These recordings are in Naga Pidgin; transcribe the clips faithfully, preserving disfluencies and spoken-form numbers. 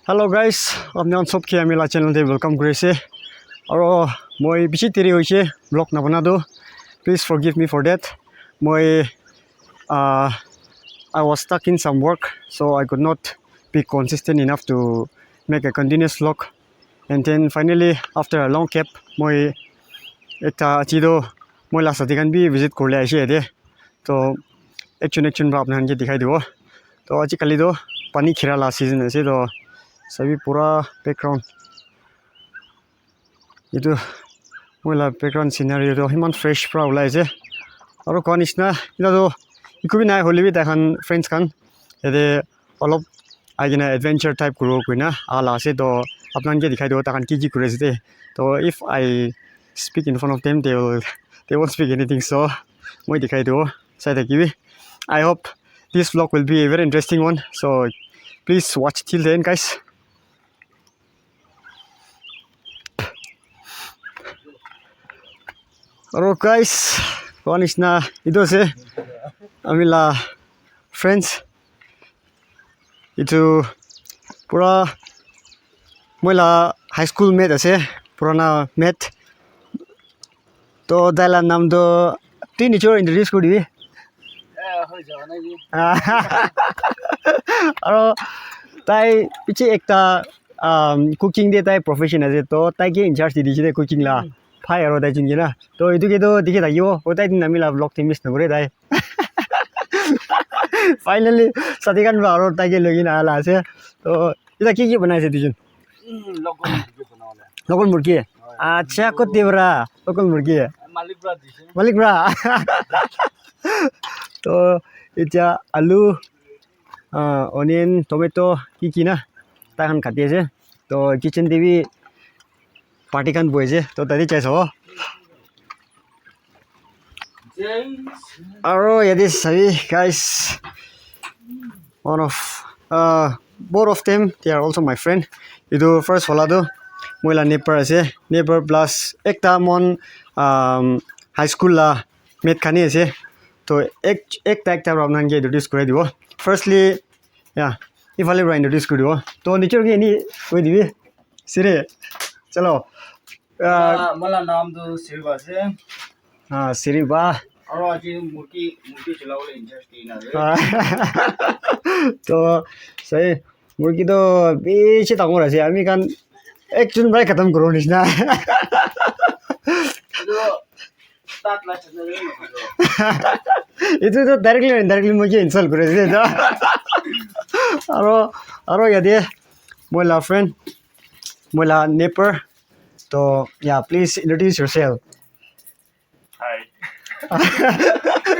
Hello guys, apni khan sob ke ami la channel te welcome kuri ase. Aro moi bishi deri hoise vlog nabana tu. Please forgive me for that. Moi uh, I was stuck in some work, so I could not be consistent enough to make a continuous vlog. And then finally, after a long gap, moi ekta aji tu moi la sati khan bi visit kuribole aise yate. To ekjon ekjon para apni khan ke dikhai dibo. To aji kali to pani khira la season ase to sabi pura background. Etu moi la background scenario to iman fresh para ulai ase. Aro koa nishina etu to eku bi nai hoile bi tai khan friends khan yate olop ahi kena adventure type kuribo koina aha la ase to apni khan ke dikhai dibo tai khan ki ki kuri ase de. To if I speak in front of them, they will they won't speak anything, so moi dikhai dibo sai thakibi. I hope this vlog will be a very interesting one, so please watch till the end, guys. Aro guys, koa nishina etu ase ami la friends, etu pura moi la high school mate ase, purana mate. To tai la naam to tui niche para introduce kuri dibi. Aro tai piche ekta um, cooking te tai profession ase, to tai ke in charge di dise de cooking la. Bhai aro tai jun ke na. To etu ke to dikhi thakibo, o tai din ami la vlog te miss nokore tai. Finally sati khan para aro tai ke loi kena aha la ase. To eta ki ki banai ase duijun? Local murgi banabole. Local murgi? Acha, kote para? Local murgi. Malik para dise. Malik para. To etia alu, ah, onion, tomato, ki ki na tai khan kati ase. To kitchen te bi party khan bohi ase. To tate jai sabo. Aro yate sabi guys, one of uh, both of them, they are also my friend. Etu first wala tu moi la neighbor ase, neighbor plus ekta mon um, high school la mate khan he ase. To ek ekta ekta para apni khan ke introduce kurai dibo. Firstly, yeah, ifale para introduce kuri dibo. To niche ke ni koi dibi. Sire, chalo. Ah, moi la naam tu Siriba ase. Ah, Siriba. Aro aji murgi, murgi cholabole in charge di na ase. Ah. To sai murgi to bishi dangor ase. Ami khan ekjon para khatam kuro nishina. Etu to directly indirectly moi ke insult kuri ase etu. Aro aro yate moi la friend, moi la neighbor. To yeah, please introduce yourself. Hi.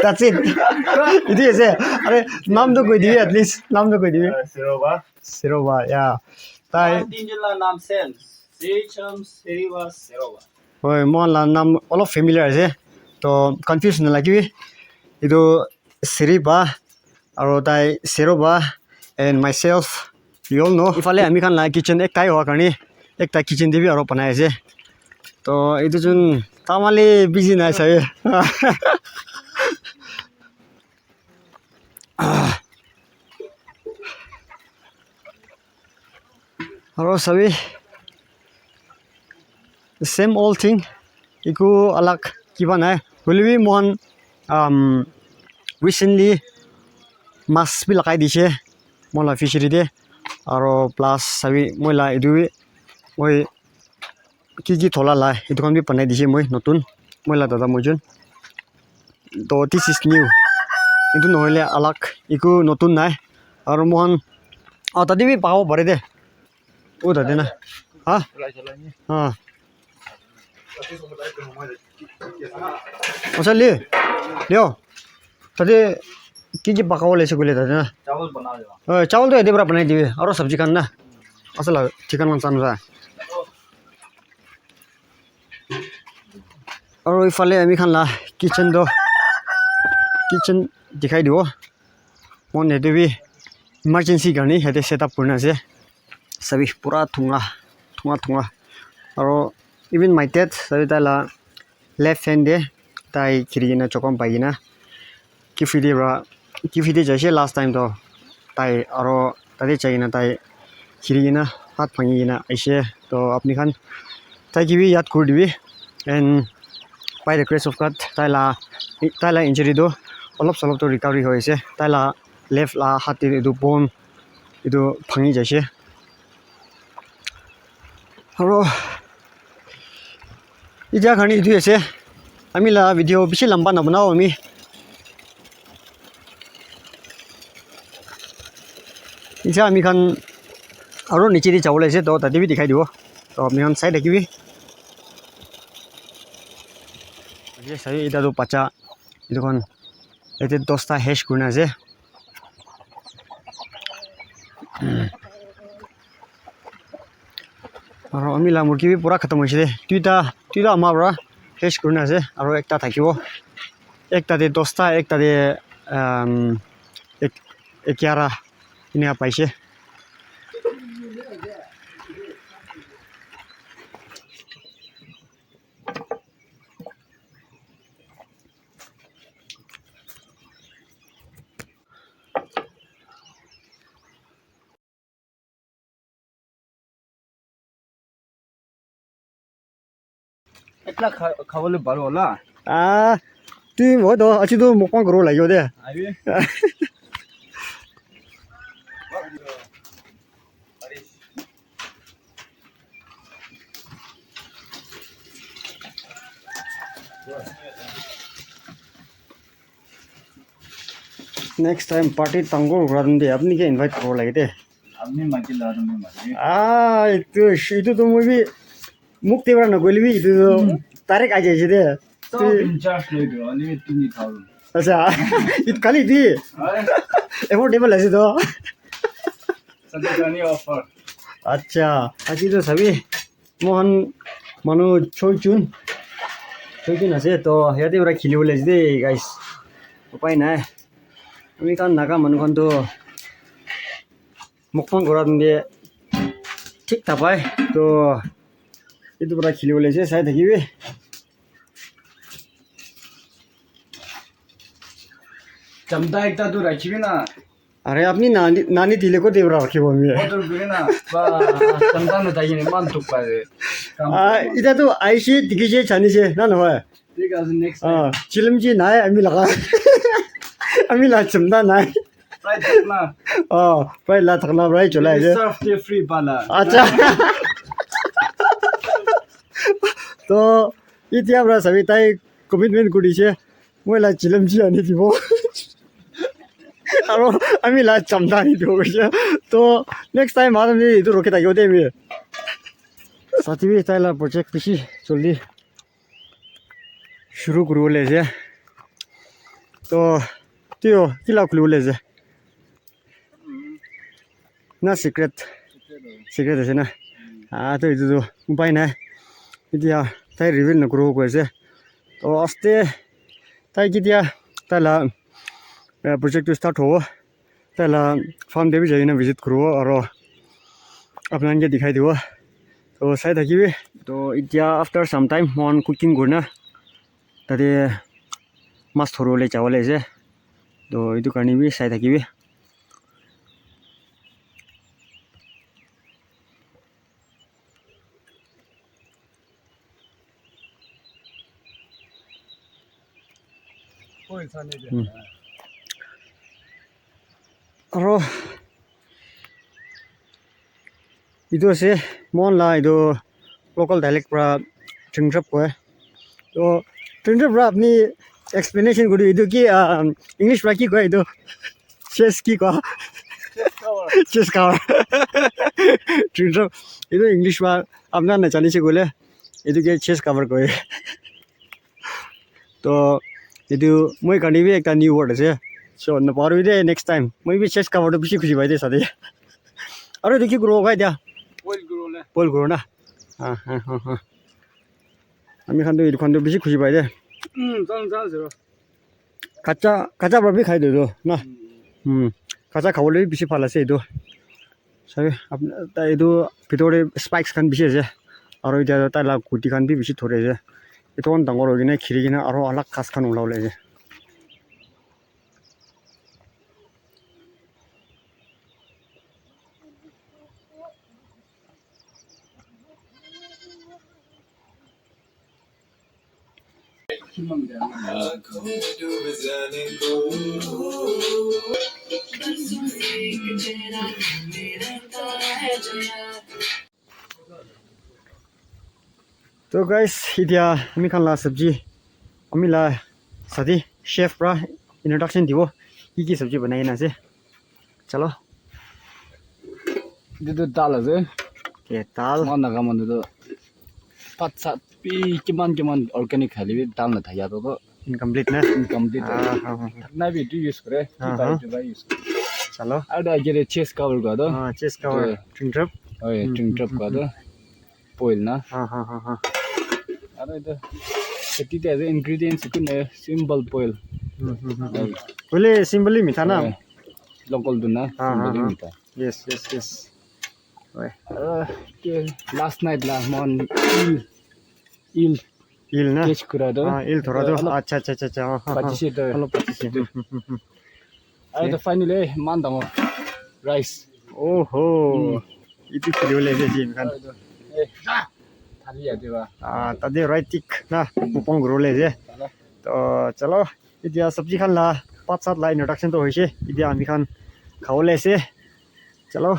That's it. Etu ase. Are naam to koi dibi at least. Naam to koi dibi. Uh, Siroba. Siroba, yeah. Tai tinjun la naam same. Sricham Siriba Siroba. Hoi, moi la naam olop familiar ase. To confuse na lagibi. Etu Siriba aro tai Siroba and myself, you all know. Ifale ami khan la kitchen ektai howa karne ekta kitchen te bi aro banai ase. To etu jun tamale busy nai sabi. Aro sabi same old thing, eku alag kiba nai. Hoile bi moikhan um, recently mas bi lagai dise moi la fishery te. Aro plus sabi moi la etu bi moi ki ki thola la etu khan bi banai dise moi notun, moi la dada moi jun. To this is new. Etu nohoile alag eku notun nai. Aro moikhan ah tate bi pabo pare de. O tate na. Ha? Ha. Acha le. Leo. Tate ki ki pakabo le ase koile tate na. Chawal bana diba. Oh, chawal to yate para banai dibi. Aro sabji khan na. Asala chicken khan san sa. Aro ifale ami khan la kitchen to kitchen dikhai dibo. Mon yate bi emergency karne yate set up kurina ase. Sabi pura thunga, thunga, thunga. Aro even my dad, sabi tai la left hand te tai khiri kena chokam pai kena kiphire te para kiphire te jaise last time to tai aro tate jai kena tai khiri kena, hat bhangi kena aise. To apni khan tai ke bi yad kuri dibi. And by the grace of God, tai la, tai la injury tu olop solop tu recovery hoi ase. Tai la left la hat te etu bone etu bhangi jaise. Aro etia karne etu ase. Ami la video bishi lamba nabanao ami. Etia ami khan aro niche te jabo le ase, to tate bi dikhai dibo. To ami khan sai thakibi. Etia sai, etia tu bacha, etu khan, yate dosta hatch kurina ase. Aro ami la murgi bi pura khatam hoise de. Duita, duita ama para hatch kurina ase. Aro ekta thakibo. Ekta de dosta, ekta de, um, ek-, egiara. Enika paise. Ekla kha-, khabole paro hola. Ah, tui moi to aji to mukbang koribo lagibo de. Ahi. Next time party dangor kura time te apni ke invite koribo lage de. Apni mati la, apni mati. Ah, itu, itu to moi bi muk te para nakoile bi itu to direct ahi jaise de. Sob in charge loi do, only twenty thousand. Acha, itu khali di. Aye. Affordable ase to. Saturday offer. Acha, aji to sabi. Mohan manu choi chun. Choi chun ase to yate para khili bole ase de, guys. Upai nai. Ami khan Naga manu khan to mukbang kora time te thik napai. To etu para khili bole ase, sai thakibi. Chamta ekta tu rakhibi na. Are apni nani, nani dile ko debra rakhibo ami. Order kuri na. Ba, chamta na dai ne man tuk pa de. Ah, ita tu aise dikhi se chani se na nohoi. Thik ase, next time. Ah, chilim ji nai ami laga. Ami la chamta nai. Right, thak na. Ah, right la thak na, right chola ase. Serve te free pala. Acha. To etia para sabi tai commitment kuri se. Moi la chilim ji ani dibo. Aro ami la chamta ani dibo koise. To next time ami etu rukhi thakibo de ami. Sati bi tai la project bishi joldi shuru kuri bole ase. To tio kila khuli bole ase. Na secret. Secret ase na. Ah, to etu tu upai nai. Etia tai reveal nakuribo koi ase. To aste tai ketia tai la, eh, project tu start hobo. Tai la farm te bi jai kena visit kuribo aro apni khan ke dikhai dibo. To sai thakibi. To etia after some time mohan cooking kurina tate mas thori bole jabo le ase. To etu karne bi sai thakibi. Hmm. Aro etu ase, mohan la etu local dialect para Tringtrap koi. To Tringtrap para apni explanation kuri, etu ki, ah, English para ki koi etu? Chest ki koi? Chest cover. Chest cover. Tringtrap. Etu English para apni khan najani se koile, etu ke chest cover koi. To etu moi karne bi ekta new word ase. So napahori de next time. Moi bi chest cover to bishi khushi pai de sade. Aro etu ki kuribo kai dia? Boil kuribo le. Boil kuribo na? Ha, ha, ha, ha. Ami khan to etu khan to bishi khushi pai de. Hmm, chang, chang, zero. Kacha, kacha para bi khai de to na. Hmm. Hmm. Kacha khabole bi bishi bhal ase etu. Sabi, apna, tai etu bhitor te spikes khan bishi ase. Aro etia tai la guti khan bi bishi thori ase. Etu khan dangor hoi kena khiri kena aro alak ghas khan ulabole ase. To guys, etia ami khan la sabji, ami la sadi chef pra introduction dibo, ki ki sabji banai na ase. Chalo. Etu tu dal ase. Okay, dal. Moi Naga manu tu bhat sat bi kiman kiman organic khale bi dal na thaki to to incomplete na. Incomplete. Ah, ah, ah. Thakna bi etu use kore. Ki Ah, pai ah. etu pai use kore. Chalo. Aru tu agere chest cover koi to. Ah, chest cover. Etu Tring trap. Oi, Hmm, tring hmm, trap hmm, koi hmm. to. Boil na. Ha, ha, ha, ha. Aru etu kheti te ase ingredients eku nai, simple boil. Hmm, hmm, hmm, hmm. Oi. Boile simple hi mitha na? Oi. Local tu na, Ha, ha, simple hi ha. mitha. Yes, yes, yes. Oi. Aru ke last night la mon eel, eel Eel na? catch kura to. Ah, eel thora to. Alop Acha, acha, acha, acha. Ha, ha, ha. Pachise to. Alop pachise. Hmm, hmm, hmm, hmm. Aru to finally man dangor rice. Oh ho. Hmm. Itu khili bole ase ji ami khan. Eh, thali ya diba. Ah, tate right tik na, mukbang kuri bole ase. Chalo. To, chalo. Etia sabji khan la, bhat sat la introduction to hoise. Etia ami khan khabo le ase. Chalo.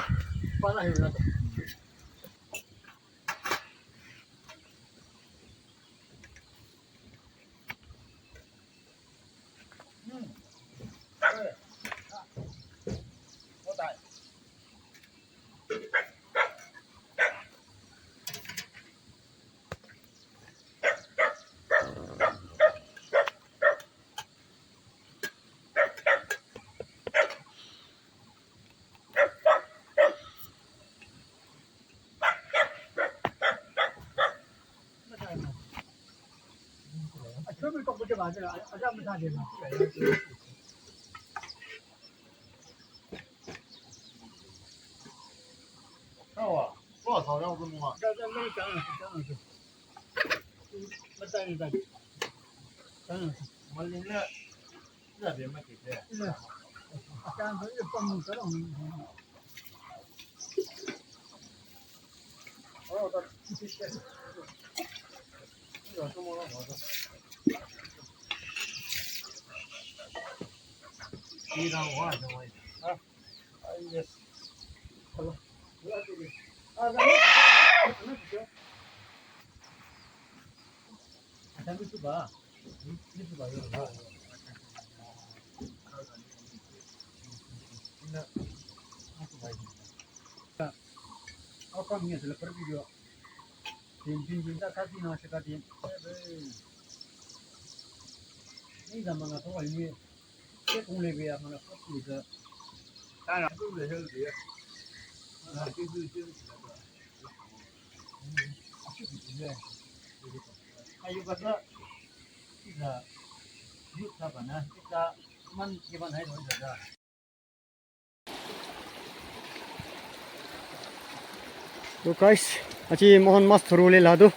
So guys, aji moikhan mas dhoribole la tu,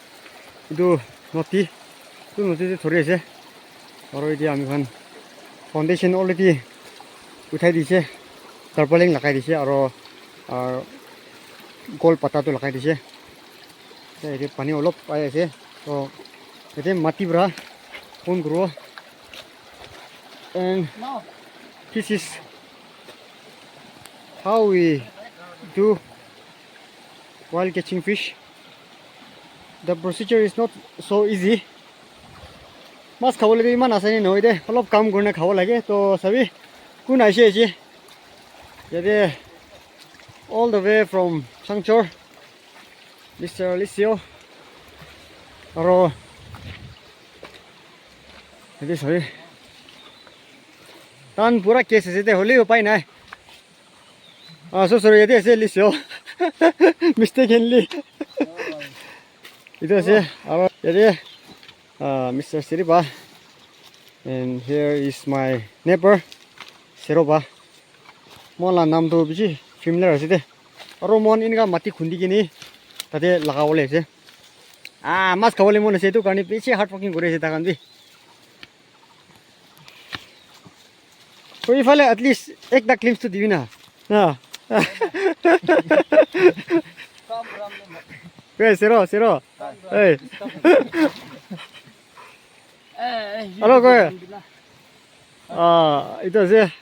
etu nodi, etu nodi te dhori ase. Aru etia ami khan foundation already uthai dise, tarpaulin lagai dise, aru, ah, gol pata tu lagai dise. Yate pani olop pai ase, to yate mati para pon kuribo. And this is how we do while catching fish. The procedure is not so easy. Mas khabole tu iman asani nohoi de, olop kam kurina khabo lage. To sabi, kun aise aise. Yate all the way from Changchor, Mister Lisio. Aro yate sabi. Tan pura case ase de, hoile upai nai. Ah, so sorry, yate ase Lisio. Mistakenly. Etu ase, aro yate, ah, Mister Siriba. And here is my neighbor, Seroba. Moi la nam tu bishi familiar ase de. Aro moi khan enika mati khundi kene tate lagabole ase. Ah, mas khabole mon ase, etu karne bishi hard working kuri ase tai khan bi. So ifale at least ekta glimpse tu dibi na. Na. Hey, Sero, Sero. Hey. Aro koi. Ah, itu ase.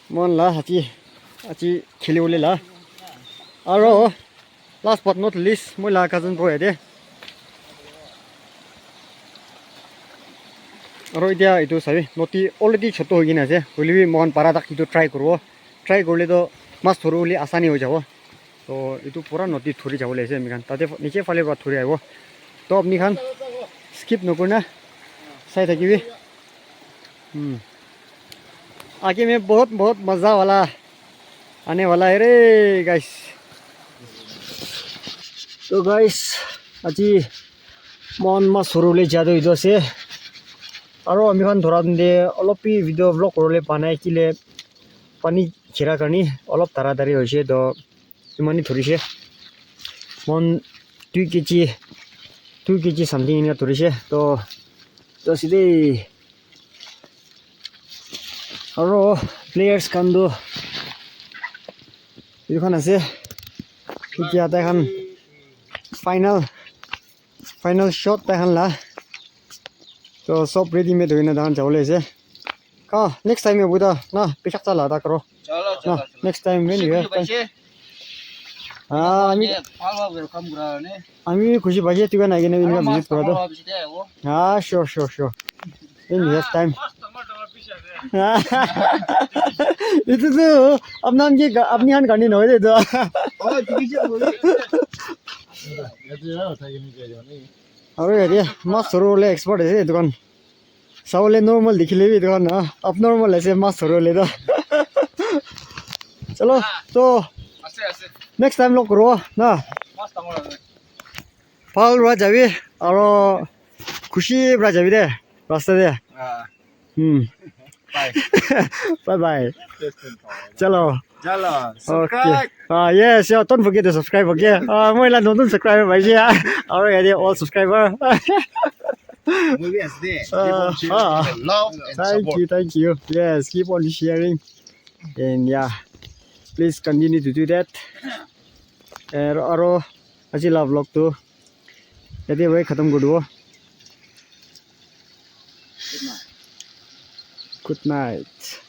Mon la hachi, hachi khili wole la. Aro last but not least, moi la cousin boy ate. Aro itia itu sabi, noti already choto hoi kena ase. Hoile bi mohan para tak itu try kuribo. Try kurle to mas thori bole asani hoi jabo. To itu pura noti thori jabo le ase ami khan. Tate niche phale para thori ahibo. To apni khan skip nokurina sai thakibi. Hmm. Aage mein bahut, bahut maza wala aane wala hai re, guys. To guys, aji mohan mas thori bole ja toh etu ase. Aro ami khan dhora din te olop bi video vlog kuribole pa nai, kile pani khera karne olop tara tari hoise, to imani dhurise. Mohan two K G, two K G something ena dhurise. To, to sidi aro players khan tu etu khan ase. Etia tai khan final, final shot tai khan la. To sob ready made hoina tai khan jabo le ase. Ka, next time ahibo ta na, pishak chala ta karo. Chalo, na, chalo, chalo. Next time when you have time. Ah, ami, bhal bhal welcome kura ne. Ami khushi paise, tu kan aigena inka visit kura to. Ah, sure, sure, sure. When you have time. Itu tu apni khan ke, apni khan karne nohoi de tu. Aro yate mas thori bole expert ase etu khan. Sabole normal dikhile bi etu khan, ah, abnormal ase mas thori bole to. Chalo, to next time log kuro na. Bhal para jabi aro khushi para jabi de rasta de. Hmm. Bye. Bye bye. Chalo. Jalo, okay. Subscribe. Ah, yes, yeah, don't forget to subscribe, okay? Ah, moi la notun subscriber paise, ah. Aro yate all subscriber. Movie as this. Ah, keep on sharing, ah, the love and support. Thank you, thank you. Yes, keep on sharing. And yeah, please continue to do that. And aro, aji la vlog tu yate para khatam kuri dibo. Good night.